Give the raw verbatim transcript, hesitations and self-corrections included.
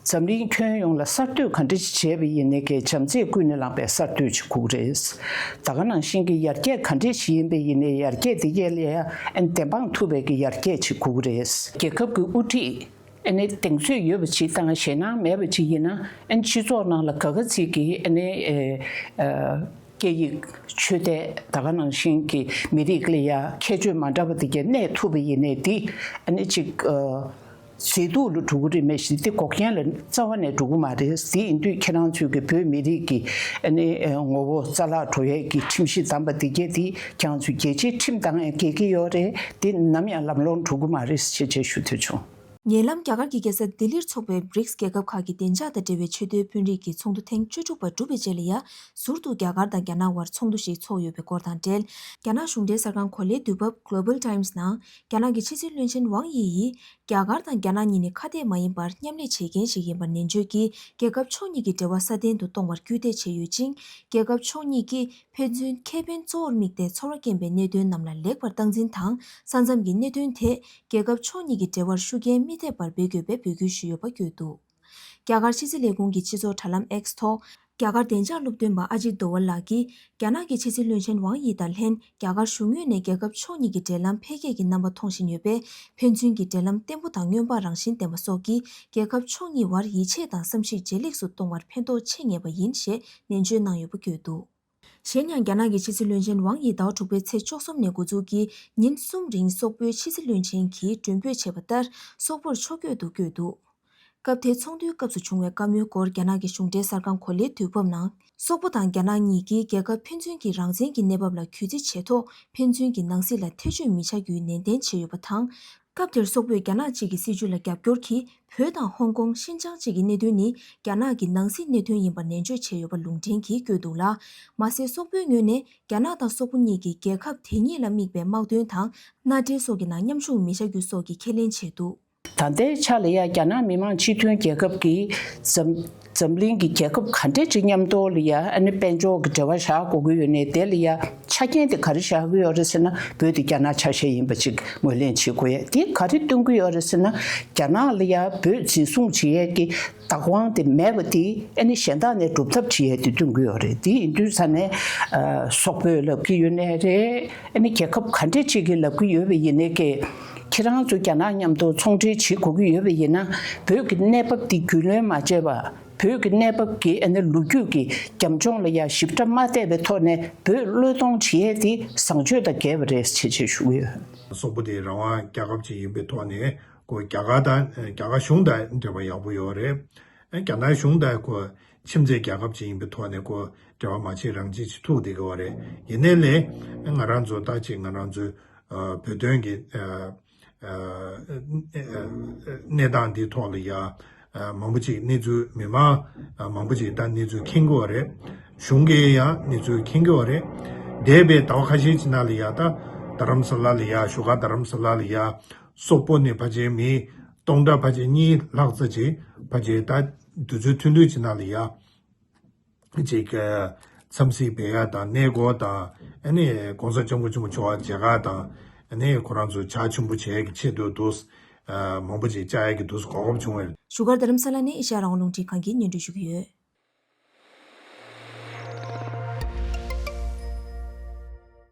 འཛམ་གླིང་ཁྱོན་ཡོངས་ལ་གསར་གཏོད་ག་འདྲ་ཞིག་བྱས་པ་ཡིན་ནའི་གི་བྱམས་བརྩེས་ཀུན་ནས་བསླངས་པའི་གསར་གཏོད་ཅིག་དགོས་ཀྱི་རེད། ད་ག་ནང་བཞིན་གྱི་ཡར་རྒྱས་ག་འདྲ་ཞིག་ཡིན་པ་ཡིན་ནའི་ཡར་རྒྱས་དེ་གས་ལ་ཡང་ཨན་བདེན་དཔང་ཐུབ་པའི་གི་ཡར་རྒྱས་ཅིག་དགོས་ཀྱི་རེད། རྒྱལ་ཁབ་ཀྱི་དབུ་ཁྲིད་ཨ་ནི་གདེང་ཚོད་ཡོད་པ་ཅིག་དང་ཞེད་སྣང་མེད་པ་ཅིག་ཡིན་ན་ཨ་ནི་སྤྱི་ཚོགས་ནང་ལ་ག་ག་ཚིག་གིས་ཨ་ནི་ཨེ་ཨ་སྐད་ཡིག་ཆོས་དད་ད་ག་ནང་བཞིན་གྱི་མི་རིགས་ལ་ཡ་ཁྱད་ཆོས་མ་འདྲ་བ་དེ་གས་གནས་ཐུབ་པ་ཡིན་ནའི་འདི་ཨ་ནི་ཅིག་ཨ་མཛེས་སྡུག་ལ་འགྲོ་གི་རེད་མེད་ཞིག་འདི་འགོག་རྐྱེན་ལ་རྩ་བ་ནས་འགྲོ་གི་མ་རེད། དེ་ཡིན་དུས་ཁྱེད་རང་ཚོས་ཀྱི་བོད་མི་རིགས་ཀྱི་ཨ་ནི་ཨ་ངོ་བོ་རྩ་བརླག་འགྲོ་ཡས་ཀྱི་ཁྲིམས་གཞི་བསྡམས་པ་འདི་གས་འདི་ཁྱེད་རང་ཚོས་རྒྱལ་སྤྱིའི་ཁྲིམས་དང་ཡང་འགལ་གྱི་ཡོད་རེད། འདི་ནམ་ཡང་ལམ་ལྷོང་འགྲོ་གི་མ་རེད་ཞེས་བྱས་ཞུ་འདོད་བྱུང་། ཉེ་ལམ་རྒྱ་གར་གྱི་རྒྱལ་ས་ལྡི་ལིར་འཚོགས་པའི་བྷི་རིགས་རྒྱལ་ཁབ་ཁག་གི་བདེ་འཇགས་དང་འབྲེལ་བའི་ཆེས་མཐོའི་དཔོན་རིགས་ཀྱི་ཚོགས་འདུ་ཐེངས་བཅུ་དྲུག་པ་གྲུབ་པའི་རྗེས་ལ་ཡ། ཟུར་དུ་རྒྱ་གར་དང་རྒྱ་ནག་དབར་ཚོགས་འདུ་ཞིག་འཚོགས་ཡོད་པའི་སྐོར་དང་འབྲེལ། རྒྱ་ནག་གཞུང་འབྲེལ་གསར་ཁང་གོ་ལའི་དུས་བབ་Global Times ནང་རྒྱ་ནག་གི་ཕྱི་སྲིད་བློན་ཆེན་ཝང་དབྱི་ཡིས། རྒྱ་གར་དང་རྒྱ་ནག་གཉིས་ནི་ཁ་གཏད་མ་ཡིན་པར་མཉམ་ལས་བྱེད་མཁན་ཞིག་ཡིན་པར་ནན་བརྗོད་ཀྱིས། རྒྱལ་ཁབ་ཕྱོགས་གཉིས་ཀྱི་འབྲེལ་བ་སྲ་བརྟན་དུ་གཏོང་བར་སྐུལ་འདེད་བྱས་ཡོད་ཅིང་། རྒྱལ་ཁབ་ཕྱོགས་གཉིས་ཀྱིས། ཕན་ཚུན་ཁེ་ཕན་གཙོ་བོར་དམིགས་ཏེ་ཚོར་བ་སྐྱེན་པའི་གནད་དོན་རྣམས་ལ་ལེགས་པར་སྟངས་འཛིན་དང་། ས་མཚམས་ཀྱི་གནད་དོན་ཐད་རྒྱལ་ཁབ་ཕྱོགས་གཉིས་ཀྱི་འབྲེལ་བར་ཤུགས་རྐྱེན་མི་ཐེབས་པར་འབད་དགོས་པའི་འབོད་སྐུལ་ཞུས་ཡོད་པ་བཀོད་འདུག་རྒྱ་གར་ཕྱི་སྲིད་ལས་ཁུངས་ཀྱི་སྤྱི་ཚོགས་དྲ་ལམ་X་ཐོག་རྒྱ་གར་བདེ་འཇགས་སློབ་སྟོན་པ་ཨ་ཇིད་དོ་ཝལ་ལགས་ཀྱིས། རྒྱ་ནག་གི་ཕྱི་སྲིད་བློན་ཆེན་ཝང་དབྱི་དང་ལྷན་རྒྱ་གར་གཞུང་ངོས་ནས་རྒྱལ་ཁབ་ཕྱོགས་གཉིས་ཀྱི་འབྲེལ་ལམ་འཕེལ་རྒྱས་ཀྱི་རྣམ་པ་མཐོང་བཞིན་ཡོད་པས། ཕན་ཚུན་གྱི་འབྲེལ་ལམ་བརྟན་པོ་དང་སྔོན་དཔག་རང་བཞིན་ལྡན་པ་སོགས་ཀྱིས་རྒྱལ་ཁབ་ཕྱོགས་གཉིས་དབར་ཡིད་ཆེས་དང་བསམ་གཞིག་ཇེ་ལེགས་སུ་གཏོང་བར་ཕན་ཐོགས་ཆེ་ངེས་པ་ཡིན་ཞེས་ནན་བརྗོད་གནང་ཡོད་པ་བཀོད་འདུག་གཞན་ཡང་། རྒྱ་ནག་གི་ཕྱི་སྲིད་བློན་ཆེན་ཝང་དབྱི་ཟླ་བ་དྲུག་པའི་ཚེས་བཅུ་གསུམ་ནས་འགོ་འཛུགས་ཀྱིས་ཉིན་གསུམ་རིང་སོག་པོའི་ཕྱི་སྲིད་བློན་ཆེན་གྱིས་མགྲོན་འབོད་བྱས་པ་ལྟར་སོག་པོར་ཕྱོགས་བསྐྱོད་དུ་བསྐྱོད་འདུག་སྐབས་དེའི་ཚོགས་འདུའི་སྐབས་སུ་བྱུང་བའི་བཀའ་མོལ་སྐོར་རྒྱ་ནག་གི་གཞུང་འབྲེལ་གསར་ཁང་གོ་ལའི་དུས་བབ་ནང་། སོག་པོ་དང་རྒྱ་ནག་གཉིས་ཀྱིས་རྒྱལ་ཁབ་ཕན་ཚུན་གྱི་རང་བཙན་གྱི་གནས་བབ་ལ་གུས་བརྩི་བྱས་ཐོག་ཕན་ཚུན་གྱི་ནང་སྲིད་ལ་ཐེ་བྱུས་མི་བྱ་རྒྱུའི་ནན་ཏན་བྱས་ཡོད་པ་དང་། སྐབས་དེར་སོག་པོས་རྒྱ་ནག་གཅིག་གི་སྲིད་བྱུས་ལ་རྒྱབ་སྐྱོར་གྱིས་བོད་དང་ཧོང་ཀོང་ཤིན་ཅང་བཅས་ཀྱི་གནད་དོན་ནི་རྒྱ་ནག་གི་ནང་སྲིད་གནད་དོན་ཡིན་པར་ནན་བརྗོད་བྱས་ཡོད་པ་ལུང་འདྲེན་གྱིས་བཀོད་འདུག་ལ། མ་ཟད། སོག་པོའི་ངོས་ནས་རྒྱ་ནག་དང་སོག་པོ་གཉིས་ཀྱི་རྒྱལ་ཁབ་དེ་གཉིས་ལ་དམིགས་པའི་དམག་དོན་དང་མནའ་འབྲེལ་སོགས་ཀྱི་ནང་མཉམ་ཞུགས་མི་བྱ་རྒྱུ་སོགས་ཀྱི་ཁས་ལེན་བྱས་འདུག་ད་ལྟའི་ཆ་ལ་ཡང་རྒྱ་ནག་མི་དམངས་སྤྱི་མཐུན་རྒྱལ་ཁབ་ཀྱིས་འཛམ་འཛམ་གླིང་གི་རྒྱལ་ཁབ་ག་འདྲ་ཅིག་མཉམ་དུ་ལ་ཡང་ཨ་ནི་དཔལ་འབྱོར་གྱི་འབྲེལ་བ་བཞག་དགོས་ཀྱི་ཡོད་ནའི་དེ་ལ་ཡང་ཆ་རྐྱེན་དེ་ག་རེ་བཞག་གི་ཡོད་རེད་ཟེར་ན། བོད་དེ་རྒྱ་ནག་ཆ་ཤས་ཡིན་པ་ཅིག་ངོས་ལེན་བྱེད་དགོས་ཡ། དེ་ག་རེ་སྟོན་གྱི་ཡོད་རེད་ཟེར་ན། རྒྱ་ནག་ལ་ཡང་བོད་འཛིན་བཟུང་བྱེད་ཡས་ཀྱི་བདག་དབང་དེ་མེད་པ་དེ་ཨ་ནི་གཞན་དག་ནས་སྒྲུབ་ཐབས་བྱེད་ཡས་དེ་སྟོན་གྱི་ཡོད་རེད། དེ་ཡིན་དུས་ས་ནས་ཨ་སོག་པོས་ལབ་ཀྱི་ཡོད་ནའི་རེད། ཨ་ནི་རྒྱལ་ཁབ་ག་འདྲ་ཅིག་གིས་ལབ་ཀྱི་ཡོད་པ་ཡིན་ནའི་ཀྱི་ཁྱེད་རང་ཚོ་རྒྱ་ནག་མཉམ་དུ་ཚོང་འབྲེལ་བྱེད་དགོས་ཀྱི་ཡོད་པ་ཡིན་ན། བོད་ཀྱི་གནས་བབ་འདི་རྒྱུས་ལོན་མ་བྱས་པ། བོད་ཀྱི་གནས་བབ་ཀྱི་ཨ་ནི་ལོ་རྒྱུས་ཀྱི་རྒྱབ་ལྗོངས་ལ་ཡང་ཞིབ་ཕྲ་མ་བལྟས་པའི་ཐོག་ནས་བོད་བློས་གཏོང་བྱེད་ཡས་དེ་བཟང་སྤྱོད་དང་འགལ་བ་རེད་ཅེས་ཅེས་ཞུ་གི་ཡོད། སོག་པོ་དེ་རང་དབང་རྒྱལ་ཁབ་ཅིག་ཡིན་པའི་ཐོག་ནས་ཁོ་རྒྱ་གར་དང་རྒྱ་གར་གཞུང་དང་འབྲེལ་བ་ཡག་པོ་ཡོད་རེད། རྒྱ་ནག་གཞུང་དང་ཁོ་ཁྱིམ་མཚེས་རྒྱལ་ཁབ་ཅིག་ཡིན་པའི་ཐོག་ནས་ཁོ་འབྲེལ་བ་མ་བྱེད་རང་བྱེད་ཅིག་ཐུག་བསྡད་ཀྱི་ཡོད་རེད། ཡིན་ནའི་ལས་ང་རང་ཚོ་ད་ཅིག་ང་རང་ཚོའི་བོད་དོན་གྱི་གནས་སྟངས་འདིའི་ཐོག་ལ་ཡ་མང་པོ་ཅིག་གནས་ཚུལ་མི་མང་མང་པོ་ཅིག་ད་གནས་ཚུལ་མཁྱེན་གྱི་ཡོད་རེད། གཞུང་གིས་ཡང་གནས་ཚུལ་མཁྱེན་གྱི་ཡོད་རེད། འདས་པའི་ཟླ་བ་ཁ་ཤས་ཅིག་ནང་ལ་ཡ་ད་རྡ་རམ་ས་ལ་ལ་ཡ་བཞུགས་སྒར་རྡ་རམ་ས་ལ་ལ་ཡ་སོག་པོ་ནས་ཕལ་ཆེར་མི་སྟོང་ཕྲག་ཕལ་ཆེར་གཉིས་ལྷག་ཙམ་ཅིག་ཕལ་ཆེར་ད་དུས་ཚོད་ཐུང་ཐུང་ཅིག་ནང་ལ་ཡ། ཅིག་འཚམས་གཟིགས་འབད་ཡ་དང་གནས་སྐོར་དང་ཨ་ནི་གོང་ས་སྐྱབས་མགོན་ཆེན་པོ་མཆོག་མཇལ་ཁ་དང་ཨ་ནི་ཁོ་རང་ཚོ་ཕྱག་མཆོད་པ་བྱེད་ཡ་གི་ཆེད་དུ་འདུག་སེ་མང་པོ་ཅིག་བཅར་ཡ་གི་འདུག་སེ་གོ་སྐབས་བྱུང་བས། བཞུགས་སྒར་རྡ་རམ་ས་ལ་ནས་ཨེ་ཤ་ཡ་རང་དབང་རླུང་འཕྲིན་ཁང་གིས་སྙན་སྒྲོན་ཞུ་གི་ཡོད།